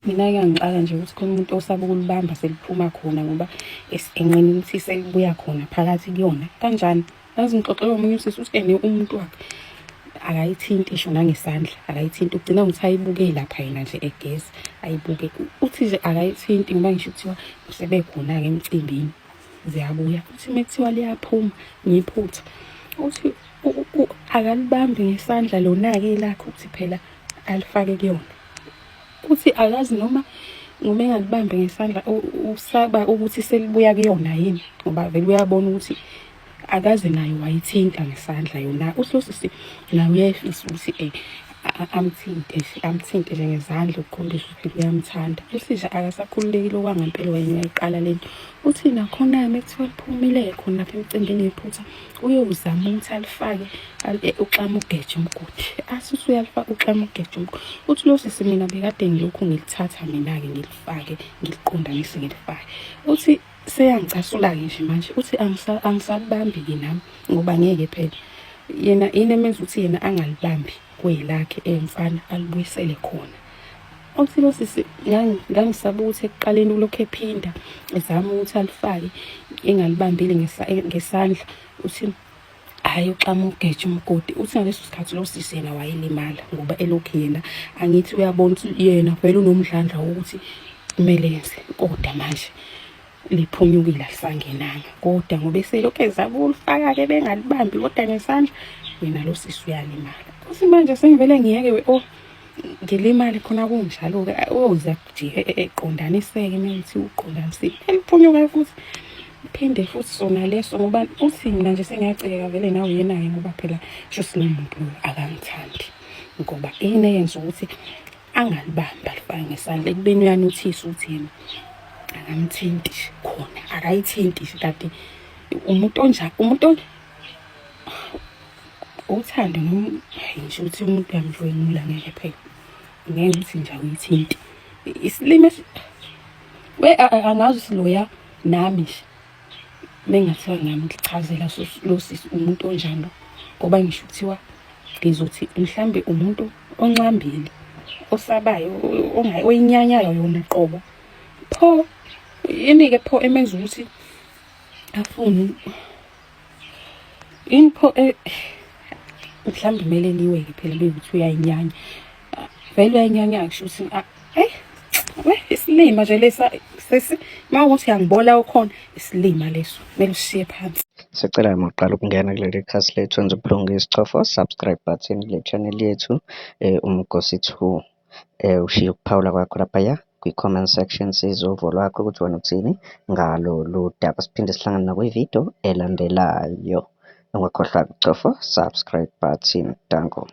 Mina kuyangixaka nje ukuthi khona umuntu osaba ukulibamba seliphuma khona ngoba enqena ukuthi selibuya khona phakathi kuyona. Kanjani? Yazi ngixoxela omunye usisi uthi ene umuntu wakhe akayithinti isho nangesandla, akayithinti. Ugcina ngokuthi ayibuke lapha yena nje egeza, ayibuke. Uthi nje akayithinti ngoba ngisho kuthiwa usebekhona-ke emcimbini ziyabuya. Uthi uma kuthiwa liyaphuma ngephutha, uthi akalibambi ngesandla lona-ke elakhe ukuthi phela alifake kuyona. Uthi akazi noma ngoba engalibambi ngesandla usaba ukuthi selibuya kuyona yini ngoba vele uyabona ukuthi akaze naye wayithinta ngesandla yona. Uthi lo sisi naye uyayifisa ukuthi amthinte amthinte nje ngezandla ukukhombisa ukuthi uyamthanda. Uthi nje akasakhululekile okwangempela wena uyayiqala lento. Uthi nakhona-ke mekuthiwa liphumile khona lapha emcimbini ngephutha uyozama ukuthi alifake uxama ugeje umgodi. Athi usuyalifaka uxama ugeje umgodi. Uthi lo sisi mina bekade ngilokhu ngilithatha mina-ke ngilifake ngiliqondanise ngilifake. Uthi seyangicasula-ke nje manje uthi angisalibambi-ke nami ngoba ngeke phela yena yini emenza ukuthi yena angalibambi kwelakhe emfana alibuyisele khona. Uthi lo sisi ngangisaba ukuthi ekuqaleni ulokhu ephinda ezama ukuthi alifake engalibambile ngesandla uthi hhayi uxama ugeja umgodi. Uthi ngaleso sikhathi lo sisi yena wayelimala ngoba elokhu yena angithi uyabona ukuthi yena vele unomdlandla wokuthi kumele yenze kodwa manje liphunyukile alisangenanga kodwa ngoba eselokhu ezama ukulifaka-ke bengalibambi kodwa ngesandla yena lo sisi uyalimala. Uthi manje sengivele ngiyeke we oh ngilimale khona kunjalo-ke oze kujike eqondaniseke uma ngithi uqondanisile eliphunyuka futhi phinde futhi sona leso ngoba uthi mina nje sengiyacikeka vele nawe yena-ke ngoba phela shuthi lo muntu loyo akangithandi ngoba yini eyenza ukuthi angalibambi alifake ngesandla ekubeni uyanothisa ukuthi yena akamthinti khona akayithinti kanti umuntu onjani umuntu uthando noma ngisho ukuthi umuntu uyamdlwengula ngeke phela ngeke ukuthi nje awuyithinti isilima we angazi ukuthi loya nami nje mengathiwa ngingamchazela lo sisi umuntu onjani lo ngoba ngisho kuthiwa ngizothi mhlambe umuntu onxambile osabayo oyinyanyayo yona qobo pho yini-ke pho emenza ukuthi afune yini pho eh, mhlawumbe kumele liwe-ke phela bekuthi uyayinyanya vele uyayinyanya kusho ukuthi ah, eyi we isilima nje lesa sesi uma ukuthi uyangibola ukhona isilima leso kumele usishiye phansi. Sicela uma uqala ukungena kuleli khasi lethu wenze ubulungiswa cofa subscribe button kule channel yethu Umgosi 2. Ushiye ukuphawula kwakho laphaya kwi-comment section sizwe uvo lwakho ukuthi wena uthini ngalolu daba. Siphinde sihlangane nakwividiyo elandelayo. Ungakhohlwa ukucofa subscribe button. Danko.